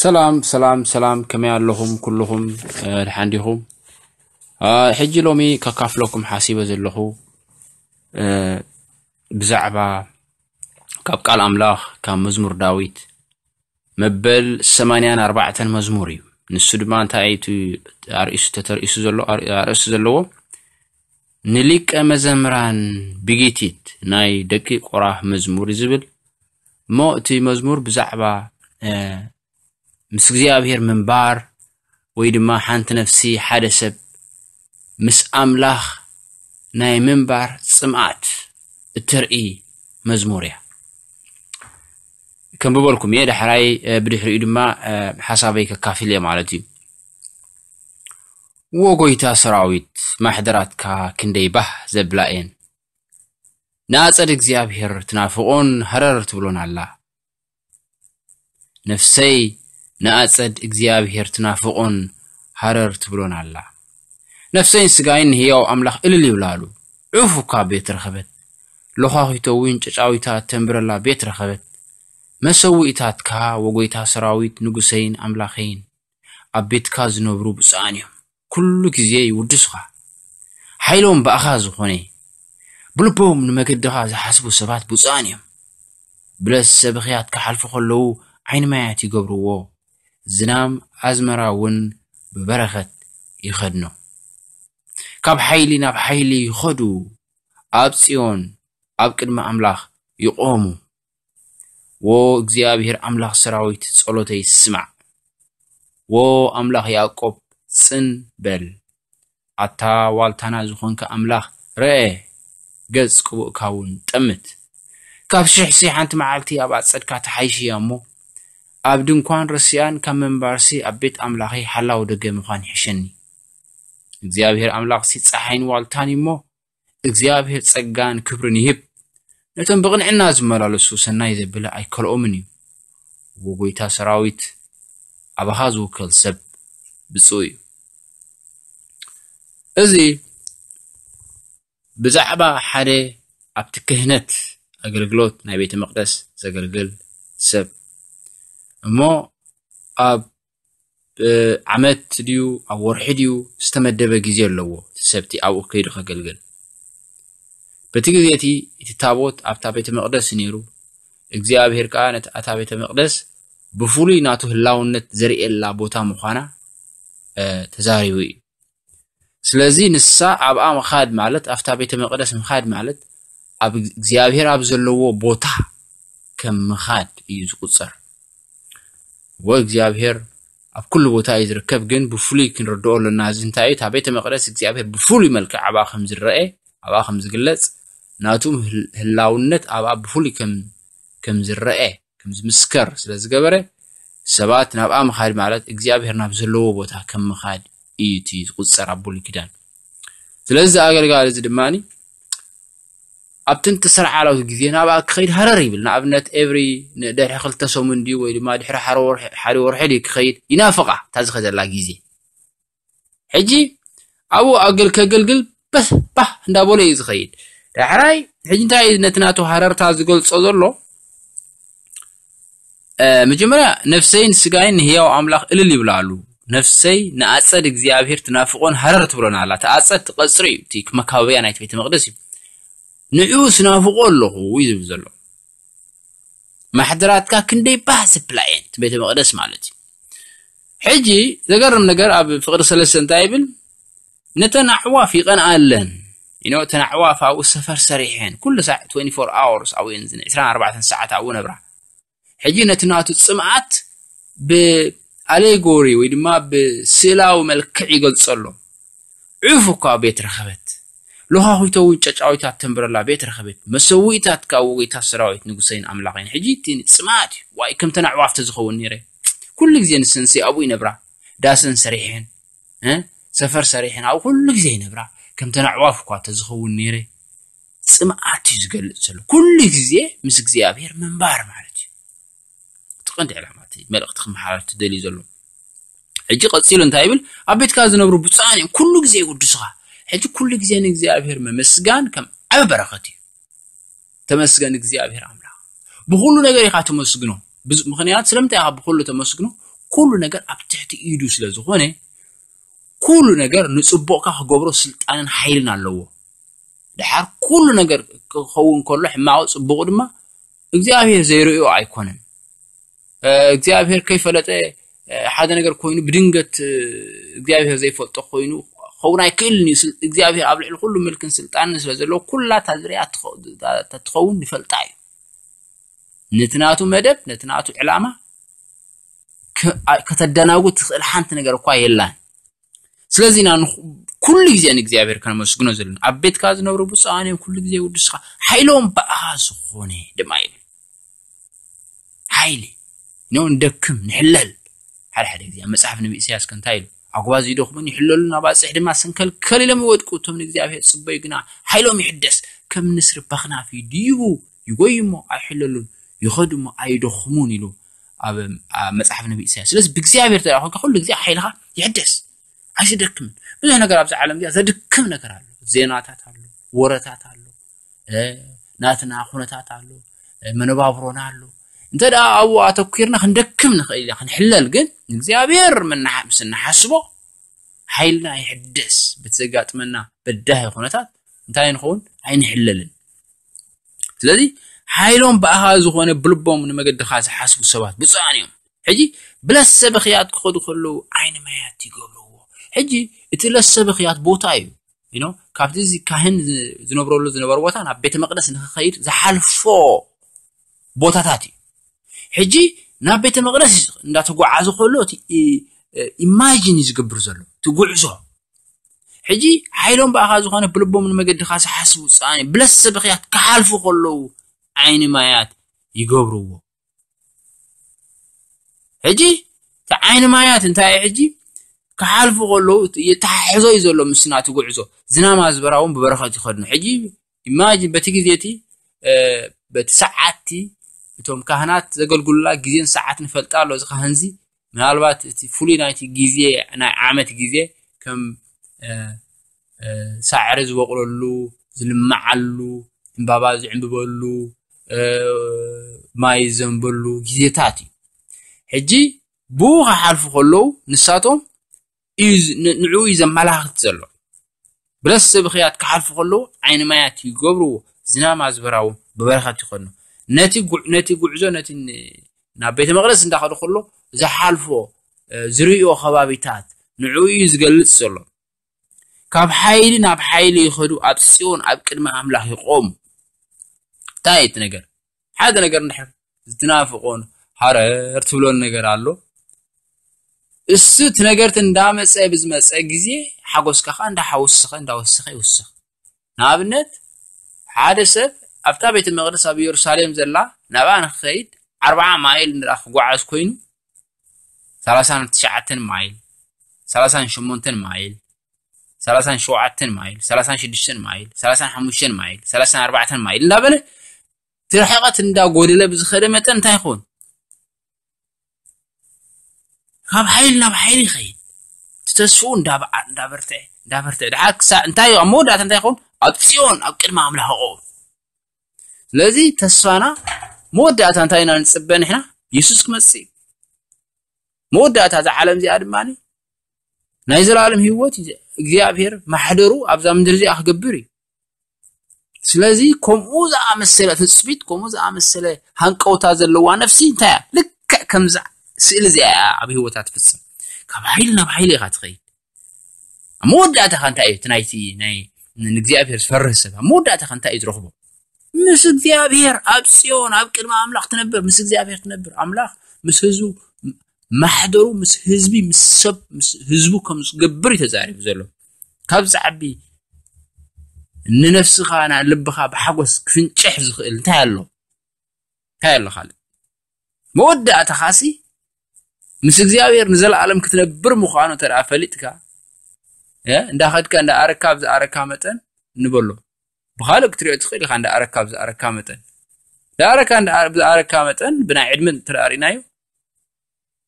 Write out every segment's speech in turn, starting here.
ሰላም ሰላም ሰላም፣ ከመይ ኣለኹም ኩልኹም? እ፣ ደሓን ዲኹም? እ፣ ሕጂ ሎሚ ከካፍለኩም ሓሲበ ዘለኹ፣ እ፣ ብዛዕባ ካብ ቃል ኣምላኽ ካብ መዝሙር ዳዊት መበል ሰማንያን ኣርባዕተን መዝሙር እዩ። ንሱ ድማ እንታይ እዩ እቲ ኣርእስቱ ተተርኢሱ ዘሎ፣ ኣርእስቲ ዘለዎ ንሊቀ መዘምራን ብጊቲት ናይ ደቂ ቆራህ መዝሙር እዩ ዝብል። እሞ እቲ መዝሙር ብዛዕባ፣ እ፣ ምስ እግዚኣብሔር ምንባር ወይ ድማ ሓንቲ ነፍሲ ሓደ ሰብ ምስ ኣምላኽ ናይ ምንባር ጽምኣት እተርኢ መዝሙር እያ። ከንብበልኩም እየ፣ ዳሕራይ፣ እ፣ ብድሕሪኡ ድማ፣ እ፣ ሓሳበይ ከካፍል እየ ማለት እዩ። ዎ ጎይታ ሰራዊት፣ ማሕደራትካ ክንደይ ባህ ዘብላ እየን። ንኣጸድ እግዚኣብሔር ትናፍቖን ሃረር ትብሎን ኣላ። ነፍሰይ ንኣጸድ እግዚኣብሔር ትናፍቖን ሃረር ትብሎን ኣላ። ነፍሰይን ስጋይን ንህያው ኣምላኽ እልል ይብላሉ። ዑፍ እኳ ቤት ረኸበት። ሎኻኺቶ እውን ጨጫዊታ እተንብረላ ቤት ረኸበት። መሰውኢታትካ ወጎይታ ሰራዊት ንጉሰይን ኣምላኸይን ኣብ ቤትካ ዝነብሩ ብፁዓን እዮም። ኩሉ ግዜ ይውድሱኻ። ሓይሎም ብኣኻ ዝኾነ፣ ብልቦም ንመገድኻ ዝሓስቡ ሰባት ብፁዓን እዮም። ብለስ ሰብኽያት ክሓልፉ ከለዉ ዓይኒ ማያት ይገብርዎ። ዝናም ኣዝመራ እውን ብበረኸት ይኸድኖ። ካብ ሓይሊ ናብ ሓይሊ ይኸዱ። ኣብ ጽዮን ኣብ ቅድሚ ኣምላኽ ይቖሙ። ዎ እግዚኣብሔር ኣምላኽ ሰራዊት ጸሎተይ ስማዕ። ዎ ኣምላኽ ያዕቆብ ጽን በል። ኣታ ዋልታና ዝኾንካ ኣምላኽ ርአ፣ ገጽ ቅቡእካ እውን ጠምት። ካብ ሽሕሲ ሓንቲ መዓልቲ ኣብ ኣጸድካ ትሓይሽ እያ እሞ፣ ኣብ ድንኳን ርስያን ካብ ምንባርሲ ኣብ ቤት ኣምላኸይ ሓላው ደገ ምዃን ይሕሸኒ። እግዚኣብሔር ኣምላኽሲ ጸሓይን ዋልታን እዩ እሞ፣ እግዚኣብሔር ጸጋን ክብርን ይህብ። ነቶም ብቕንዕና ዝመላለሱ ሰናይ ዘብለ ኣይከልኦምን እዩ። ወጎይታ ሰራዊት ኣባኻ ዝውከል ሰብ ብፁዕ እዩ። እዚ ብዛዕባ ሓደ ኣብቲ ክህነት ኣገልግሎት ናይ ቤተ መቕደስ ዘገልግል ሰብ እሞ ኣብ ዓመት ድዩ ኣብ ወርሒ ድዩ ዝተመደበ ግዜ ኣለዎ፣ እቲ ሰብቲ ኣብኡ ከይዱ ከገልግል። በቲ ግዜ እቲ፣ እቲ ታቦት ኣብታ ቤተ መቕደስ ነይሩ። እግዚኣብሔር ከኣ ነቲ፣ ኣታ ቤተ መቕደስ ብፍሉይ ናቱ ህላውነት ዘርእየላ ቦታ ምዃና፣ እ፣ ተዛሪቡ እዩ። ስለዚ ንሳ ኣብኣ ምኻድ ማለት፣ ኣብታ ቤተ መቕደስ ምኻድ ማለት፣ ኣብ እግዚኣብሔር ኣብ ዘለዎ ቦታ ከም ምኻድ እዩ ዝቁጸር። ወእግዚኣብሔር ኣብ ኩሉ ቦታ እዩ ዝርከብ፣ ግን ብፍሉይ ክንርድኦ ኣለና። እዚ እንታይ እዩ? እታ ቤተ መቕደስ እግዚኣብሔር ብፍሉይ መልክዕ ኣብኣ ከም ዝረአ፣ ኣብኣ ከም ዝግለጽ፣ ናቱ ህል-፣ ህላውነት ኣብኣ ብፍሉይ ከም፣ ከም ዝረአ፣ ከም ዝምስከር ስለ ዝገበረ፣ ሰባት ናብኣ ምኻድ ማለት እግዚኣብሔር ናብ ዘለዎ ቦታ ከም ምኻድ እዩ እቲ ዝቁጸር ኣብ ብሉይ ኪዳን። ስለዚ እዚ ኣገልጋሊ እዚ ድማኒ ኣብቲ እተሰርዓሉ ግዜ ናብኣ ክኸይድ ሃረር ይብል። ንኣብነት ኤቭሪ፣ ድሕሪ ክልተ ሰሙን ድዩ ወይ ድማ ድሕሪ ሓደ ወርሒ፣ ሓደ ወርሒ ድዩ ክኸይድ ይናፍቓ፣ እታ ዝኸደላ ግዜ። ሕጂ ኣብኡ ኣገል-፣ ከገልግል በስ ባህ እንዳበሎ እዩ ዝኸይድ። ዳሕራይ ሕጂ እንታይ እዩ ነቲ ናቱ ሃረርታ ዝገልጾ ዘሎ? እ፣ መጀመርያ ነፍሰይን ስጋይን ንህያው ኣምላኽ እልል ይብላሉ። ነፍሰይ ንኣጸድ እግዚኣብሔር ትናፍቖን ሃረር ትብሎን ኣላ። እቲ ኣጸድ እቲ ቀጽሪ እዩ፣ እቲ መካበብያ ናይቲ ቤተ መቕደስ እዩ። ንዕኡ ስናፍቖ ኣለኹ እዩ ዝብል ዘሎ። ማሕደራትካ ክንደይ ባህ ዝብላ እየን፣ እቲ ቤተ መቕደስ ማለት እዩ። ሕጂ ዘገርም ነገር ኣብ ፍቕሪ ሰለስተ እንታይ ይብል? ነተን ኣዕዋፍ ይቐንኣለን። You know፣ እተን ኣዕዋፍ ኣብኡ ሰፈር ሰሪሐን፣ ኩሉ ሳዕ ትዌንቲ ፎር ኣወርስ ኣብኡ እየን ዝነ-፣ ዕስራን ኣርባዕተን ሰዓት ኣብኡ ነብራ። ሕጂ ነቲ ናቱ ጽምኣት ብኣሌጎሪ ወይ ድማ ብስእላዊ መልክዕ ይገልጾ ኣሎ። ዑፍ እኳ ቤት ረኸበት፣ ሎኻኹቶ እውን ጨጫዊታት ተንብረላ ቤት ረኸበት። መሰውኢታት ካብ ወጎይታ ሰራዊት ንጉሰይን ኣምላኸይን። ሕጂ እቲ ጽምኣት እዩ። ዋይ፣ ከምተን ኣዕዋፍ ተዝኸውን ነይረ። ኩሉ ግዜ ንሰንሲ ኣብኡ ይነብራ። ዳሰን ሰሪሐን፣ እ? ሰፈር ሰሪሐን ኣብኡ ኩሉ ግዜ ይነብራ። ከምተን ኣዕዋፍ እኳ ተዝኸውን ነይረ። ጽምኣት እዩ ዝገልጽ ዘሎ። ኩሉ ግዜ ምስ እግዚኣብሔር ምንባር ማለት እዩ። እቲ ቀንዲ ዕላማ እቲ መልእኽቲ ክመሓላልፍ ትደልዩ ዘሎ። ሕጂ ቀጺሉ እንታይ ይብል? ኣብ ቤትካ ዝነብሩ ብፁዓን እዮም፣ ኩሉ ግዜ ይውድሱኻ። ሕጂ ኩሉ ግዜ ንእግዚኣብሔር ምምስጋን ከም ዓቢ በረኸት እዩ። ተመስገን እግዚኣብሔር ኣምላኽ። ብኹሉ ነገር ኢኻ ተመስግኖ። ብዝ-፣ ምኽንያት ስለምንታይ ኢኻ ብኹሉ ተመስግኖ? ኩሉ ነገር ኣብ ትሕቲ ኢዱ ስለ ዝኾነ፣ ኩሉ ነገር ንጽቡቕካ ክገብሮ ስልጣንን ሓይልን ኣለዎ። ድሓር ኩሉ ነገር ክኸውን ከሎ፣ ሕማቑ ጽቡቑ ድማ እግዚኣብሔር ዘይርእዮ ኣይኮነን። እግዚኣብሔር ከይፈለጠ ሓደ ነገር ኮይኑ ብድንገት እግዚኣብሔር ዘይፈልጦ ኮይኑ ክኸውን ኣይክእልን እዩ። እግዚኣብሔር ኣብ ልዕሊ ኩሉ ምልክን ስልጣንን ስለ ዘለዎ፣ ኩላ እታ ዝርያ ትኸውን ይፈልጣ እዩ። ነቲ ናቱ መደብ፣ ነቲ ናቱ ዕላማ ከተደናጉ ትኽእል ሓንቲ ነገር እኳ የላን። ስለዚ ኢና ኩሉ ግዜ ንእግዚኣብሔር ከነመስግኖ ዘለና። ኣብ ቤትካ ዝነብሩ ብፁዓን እዮም፣ ኩሉ ግዜ ውድስኻ ሓይሎም ብኣኻ ዝኾነ ድማ ይብል። ሓይሊ ኖ ንደክም፣ ንሕለል። ሓደ ሓደ ግዜ ኣብ መጽሓፍ ነቢ ኢሳያስ ከ እንታይ ኢሉ? ኣጉባዝ ይደኽሙን ይሕለሉን፣ ኣባጽሕ ድማ ሰንከልከል ኢሎም ይወድቁ። እቶም ንእግዚኣብሔር ጽበዩ ግና ሓይሎም ይሕደስ፣ ከም ንስሪ በኽናፍ ይድይቡ፣ ይጎዩ እሞ ኣይሕለሉን፣ ይኸዱ እሞ ኣይደኽሙን ኢሉ ኣብ መጽሓፍ ነቢ ኢሳያስ። ስለዚ ብእግዚኣብሔር ተዳ ኮንካ ኩሉ ግዜ ሓይልኻ ይሕደስ፣ ኣይትደክምን። ብዙሕ ነገር ኣብዚ ዓለም እዚኣ ዘድክም ነገር ኣሎ። ዜናታት ኣሎ፣ ወረታት ኣሎ፣ ናትና ኩነታት ኣሎ፣ መነባብሮና ኣሎ። እንተ ደኣ ኣብኡ ኣተኲርና ክንደክም ንኽእል ኢና፣ ክንሕለል። ግን እግዚኣብሔር ምስ እንሓስቦ ሓይልና ይሕደስ። በቲ ዘጋጥመና በዳሂ ኩነታት እንታይ ንኸውን? ኣይንሕለልን። ስለዚ ሓይሎም ብኣኻ ዝኾነ፣ ብልቦም ንመገድኻ ዝሓስቡ ሰባት ብፁዓን እዮም። ሕጂ ብለሰ ብኽያት ክኸዱ ከለዉ ዓይኒ ማያት ይገብርዎ። ሕጂ እቲ ለሰ ብኽያት ቦታ እዩ። You know፣ ካብቲ እዚ ካህን ዝነብረሉ ዝነበረ ቦታ ናብ ቤተ መቅደስ ንክኸይድ ዝሓልፎ ቦታታት እዩ። ሕጂ ናብ ቤተ መቅደስ እንዳተጓዓዘ ከሎ እቲ ኢማጂን እዩ ዝገብር ዘሎ እቲ ጉዕዞ። ሕጂ ሓይሎም ብኣኻ ዝኾነ ብልቦም ንመገድኻ ዝሓስቡ ብፁዓን እዮም። ብለሰ ብኽያት ክሓልፉ ከለዉ ዓይኒ ማያት ይገብርዎ። ሕጂ እቲ ዓይኒ ማያት እንታይ እዩ? ሕጂ ክሓልፉ ከለዉ የተሓሕዞ እዩ ዘሎ ምስ ናቲ ጉዕዞ። ዝናም ኣዝበራ እውን ብበረኸት ይኸድኑ። ሕጂ ኢማጂን በቲ ግዜ እቲ በቲ ሰዓትቲ እቶም ካህናት ዘገልግሉላ ግዜን ሰዓትን ይፈልጣ ኣሎ። እዚ ካህንዚ ምናልባት እቲ ፍሉይ ናይቲ ግዜ ናይ ዓመት ግዜ ከም ሳዕሪ ዝበቕለሉ፣ ዝልምዓሉ፣ ዕምባባ ዝዕምብበሉ፣ ማይ ዝዘንበሉ ግዜታት እዩ። ሕጂ ብኡ ክሓልፉ ከለዉ ንሳቶም እዩ ንዕኡ እዩ ዘመላኽት ዘሎ። ብለስ ብኽያት ክሓልፉ ከለዉ ዓይኒ ማያት ይገብርዎ፣ ዝናም ኣዝበራ እውን ብበረኸት ይኸድኑ። ነቲ ጉዕ- ነቲ ጉዕዞ ነቲ ን- ናብ ቤተ መቕደስ እንዳኸደ ከሎ ዝሓልፎ ዝርእዮ ከባቢታት ንዕኡ እዩ ዝገልጽ ዘሎ። ካብ ሓይሊ ናብ ሓይሊ ይኸዱ፣ ኣብ ጽዮን ኣብ ቅድሚ ኣምላኽ ይቆሙ። እንታይ እቲ ነገር? ሓደ ነገር እንድሕር ዝትናፍቆን ሃረር ትብሎን ነገር ኣሎ። እሱ እቲ ነገርት እንዳመጸ ብዝመጸ ግዜ ሓጎስካ ከዓ እንዳሓወሰኸ እንዳወሰኸ ይወስኽ። ንኣብነት ሓደ ሰብ ኣብታ ቤተ መቕደስ ኣብ ኢየሩሳሌም ዘላ ናብኣ ንክኸይድ ኣርብዓ ማይል እንዳ ክጓዓዝ ኮይኑ ሰላሳን ትሽዓተን ማይል፣ ሰላሳን ሸሞንተን ማይል፣ ሰላሳን ሸውዓተን ማይል፣ ሰላሳን ሽዱሽተን ማይል፣ ሰላሳን ሓሙሽተን ማይል፣ ሰላሳን ኣርባዕተን ማይል እንዳበለ እቲ ርሕቐት እንዳጎደለ ብዝኸደ መጠን እንታይ ይኸውን? ካብ ሓይሊ ናብ ሓይሊ ይኸይድ። እቲ ተስፍኡ እንዳበዓ- እንዳበርትዐ እንዳበርትዐ ድሓር ክሳዕ እንታይ ኣብ መወዳእታ እንታይ ይኸውን? ኣብ ጽዮን ኣብ ቅድሚ ኣምላኽ ይቆም። ስለዚ ተስፋና መወዳእታ እንታይ ኢና ንጽበ ንሕና? የሱስ ክመጽእ እዩ። መወዳእታ እዛ ዓለም እዚኣ ድማ ናይ ዘላለም ህይወት እዩ። እግዚኣብሔር ማሕደሩ ኣብዛ ምድሪ እዚኣ ክገብር እዩ። ስለዚ ከምኡ ዝኣመሰለ ትጽቢት፣ ከምኡ ዝኣመሰለ ሃንቀውታ ዘለዋ ነፍሲ እንታይ እያ? ልክዕ ከምዛ ስእሊ እዚኣ እያ ኣብ ህይወታ ትፍጽም። ካብ ሓይሊ ናብ ሓይሊ ኢኻ ትኸይድ። ኣብ መወዳእታኻ እንታይ እዩ? እቲ ናይቲ ናይ ንእግዚኣብሔር ዝፈርህ ሰብ ኣብ መወዳእታኻ እንታይ እዩ ዝረኽቦ? ምስ እግዚኣብሔር ኣብ ጽዮን ኣብ ቅድሚ ኣምላኽ ትነብር፣ ምስ እግዚኣብሔር ትነብር። ኣምላኽ ምስ ህዝቡ ማሕደሩ ምስ ህዝቢ ምስ ሰብ ምስ ህዝቡ ከም ዝገብር እዩ ተዛሪቡ ዘሎ። ካብ ዝዓቢ ንነፍስኻ ና ልብኻ ብሓጎስ ክፍንጭሕ ዝኽእል እንታይ ኣሎ? እንታይ ኣሎ ካልእ? መወዳእታኻሲ ምስ እግዚኣብሔር ንዘለኣለም ክትነብር ምዃኑ እንተ ደኣ ፈሊጥካ፣ እ፣ እንዳኸድካ እንዳኣረካ ኣብ ዝኣረካ መጠን ንበሎ። ብኻልእ ክትሪኦ ትኽእል ኢኻ፣ እንዳኣረካ ኣብ ዝኣረካ መጠን። እንዳኣረካ እንዳ- ኣብ ዝኣረካ መጠን ብናይ ዕድመ እንተ ደኣ ርኢናዮ፣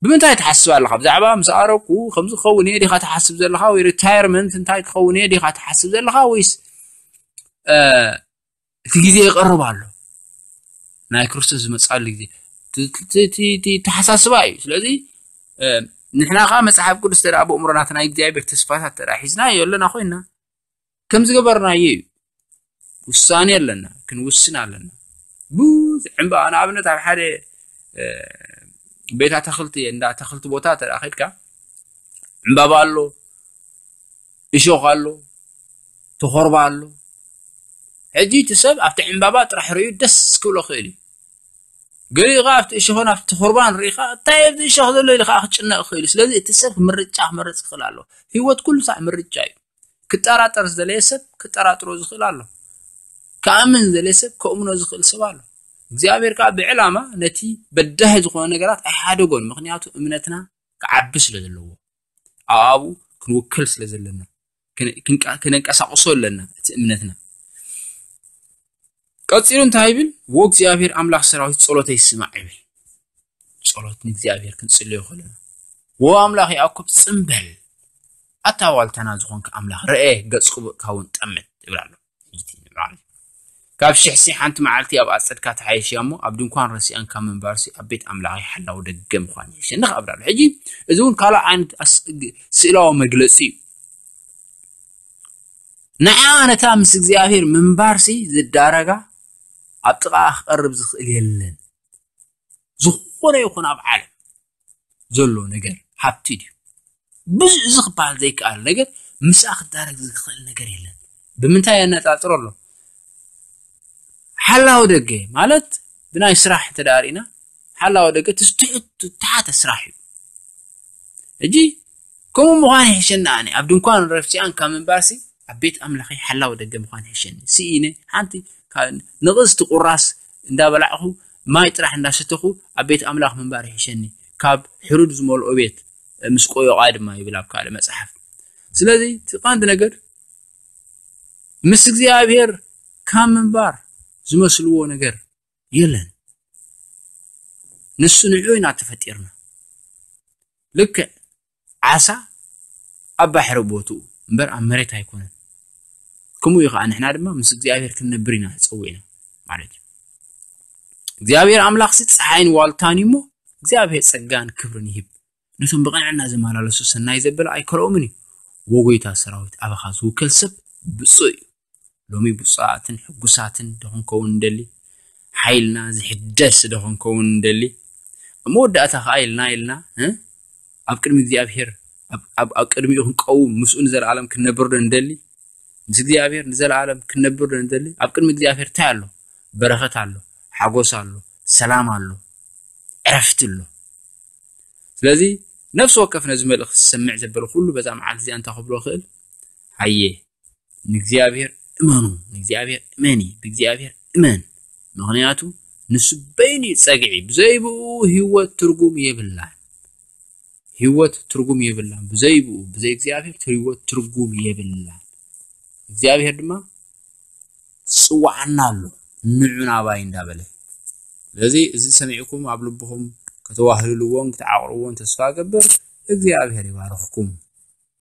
ብምንታይ ትሓስብ ኣለኻ? ብዛዕባ ምስ ኣረኩ ከምዚ ክኸውን እየ ዲኻ ትሓስብ ዘለኻ? ወይ ሪታየርመንት እንታይ ክኸውን እየ ዲኻ ትሓስብ ዘለኻ? ወይስ፣ እ፣ እቲ ግዜ ይቐርብ ኣሎ፣ ናይ ክርስቶስ ዝመጻሉ ግዜ። እቲ- እቲ- እቲ- እቲ ተሓሳስባ እዩ። ስለዚ ንሕና ከዓ መፅሓፍ ቅዱስ ተደኣ ብእምሮናት ናይ እግዚኣብሔር ተስፋታት ተደኣ ሒዝና ኣለና ኮይና ከም ዝገበርናዮ እዩ። ውሳኔ ኣለና፣ ክንውስን ኣለና። ብዙሕ ዕምባ ንኣብነት ኣብ ሓደ ቤት ኣታክልቲ እንዳ ኣታክልቲ ቦታ ተደኣ ከድካ ዕምባባ ኣሎ፣ እሾኽ ኣሎ፣ ተኾርባ ኣሎ። ሕጂ እቲ ሰብ ኣብቲ ዕምባባ ጥራሕ ርእዩ ደስ ክብሎ ክእል እዩ። ገሊኡ ከዓ ኣብቲ እሾኽን ኣብቲ ተኾርባን ርኢኻ እንታይ ኣብዚ እሾኽ ዘሎ ኢሉ ከዓ ክጭነቕ ክእል እዩ። ስለዚ እቲ ሰብ ምርጫ ክመርፅ ክእል ኣሎ። ህይወት ኩሉ ሳዕ ምርጫ እዩ። ክጠራጠር ዝደለየ ሰብ ክጠራጥሮ ዝኽእል ኣሎ። ክኣምን ዝደለየ ሰብ ከእምኖ ዝኽእል ሰብ ኣሎ። እግዚኣብሔር ከዓ ብዕላማ ነቲ በዳሂ ዝኾነ ነገራት ኣይሓደጎን። ምክንያቱ እምነትና ክዓቢ ስለ ዘለዎ ኣብኡ ክንውክል ስለ ዘለና ክነንቀሳቅሶ ኣለና እቲ እምነትና። ቀፂሉ እንታይ ይብል? ወ እግዚኣብሔር ኣምላኽ ሰራዊት ጸሎተይ ስማዕ ይብል። ጸሎት ንእግዚኣብሔር ክንጽልዮ ከለና፣ ወ ኣምላኽ ያዕቆብ ጽምበል፣ ኣታ ዋልታና ዝኾንካ ኣምላኽ ርኤ፣ ገጽ ክቡእካ እውን ጠምት ይብል ኣሎ። ካብ ሽሕሲ ሓንቲ መዓልቲ ኣብ ኣጸድካ ተሓይሽ እሞ ኣብ ድንኳን ረሲኣን ካብ ምንባርሲ ኣብ ቤት ኣምላኸይ ሓላው ደገ ምዃን ይሕሸኒ ክኣብዳ ኣሎ። ሕጂ እዚ እውን ካልእ ዓይነት ስእላዊ መግለጺ እዩ። ንዓ ነታ ምስ እግዚኣብሔር ምንባርሲ ዝዳረጋ ኣብ ጥቓ ክቐርብ ዝኽእል የለን። ዝኾነ ይኹን ኣብ ዓለም ዘሎ ነገር ሃብቲ ድዩ? ብዙሕ እዚ ክበሃል ዘይከኣል ነገር ምስኣ ክዳረግ ዝኽእል ነገር የለን። ብምንታይ የነጻጽሮ ኣሎ? ሓላዊ ደገ ማለት ብናይ ስራሕ ተዳሪእና ሓላዊ ደገ ትስትሕት ተሓተ ስራሕ እዩ። ሕጂ ከምኡ ምዃን ይሕሸኒ ኣነ ኣብ ድንኳን ረፍሲኣን ካብ ምንባርሲ ኣብ ቤት ኣምላኸይ ሓላዊ ደገ ምዃን ይሕሸኒ። ስኢነ ሓንቲ ንቕስቲ ቁራስ እንዳበላዕኹ ማይ ጥራሕ እንዳሰተኹ ኣብ ቤት ኣምላኽ ምንባር ይሕሸኒ ካብ ሕሩድ ዝመልኦ ቤት ምስ ቆዮቓ ድማ ይብል ኣብ ካልእ መጽሓፍ። ስለዚ እቲ ቀንዲ ነገር ምስ እግዚኣብሔር ካብ ምንባር ዝመስልዎ ነገር የለን። ንሱ ንዑ ኢና ተፈጢርና። ልክዕ ዓሳ ኣብ ባሕሪ ቦትኡ እምበር ኣብ መሬት ኣይኮነን። ከምኡ እዩ ከዓ ንሕና ድማ ምስ እግዚኣብሔር ክንነብር ኢና ተፀዊዕና ማለት እዩ። እግዚኣብሔር ኣምላኽሲ ፀሓይን ዋልታን እዩ እሞ እግዚኣብሔር ፀጋን ክብርን ይህብ። ነቶም ብቕንዕና ዝመላለሱ ሰናይ ዘበለ ኣይከልኦምን እዩ። ወጎይታ ሰራዊት ኣባኻ ዝውከል ሰብ ብፁዕ እዩ። ሎሚ ብፁዓትን ሕጉሳትን ዶ ክንከውን እንደሊ? ሓይልና ዝሕደስ ዶ ክንከውን እንደሊ? ኣብ መወዳእታ ከዓ ኢልና ኢልና ኣብ ቅድሚ እግዚኣብሔር ኣብ ቅድሚኡ ክንቀውም ምስኡ ንዘለኣለም ክንነብር ዶ እንደሊ? ምስ እግዚኣብሔር ንዘለኣለም ክንነብር ዶ እንደሊ? ኣብ ቅድሚ እግዚኣብሔር እንታይ ኣሎ? በረኸት ኣሎ፣ ሓጎስ ኣሎ፣ ሰላም ኣሎ፣ ዕረፍቲ ኣሎ። ስለዚ ነፍሲ ወከፍ ነዚ መልእኽቲ ዝሰምዕ ዘበለ ኩሉ በዛ መዓልቲ እዚኣ እንታይ ክብሎ ክእል? ሃየ ንእግዚኣብሔር እመኑ፣ ንእግዚኣብሔር እመኒ፣ ብእግዚኣብሔር እመን። ምኽንያቱ ንሱ በይኑ እዩ ጸግዒ፣ ብዘይ ብኡ ህይወት ትርጉም የብላን። ህይወት ትርጉም የብላን፣ ብዘይ ብኡ፣ ብዘይ እግዚኣብሔር ህይወት ትርጉም የብላን። እግዚኣብሔር ድማ ጽዋዓና ኣሎ፣ ንዑ ናባይ እንዳበለ። ስለዚ እዚ ሰሚዕኩም ኣብ ልብኹም ከተዋህልልዎን ክትዓቕርዎን ተስፋ እገብር። እግዚኣብሔር ይባርኽኩም።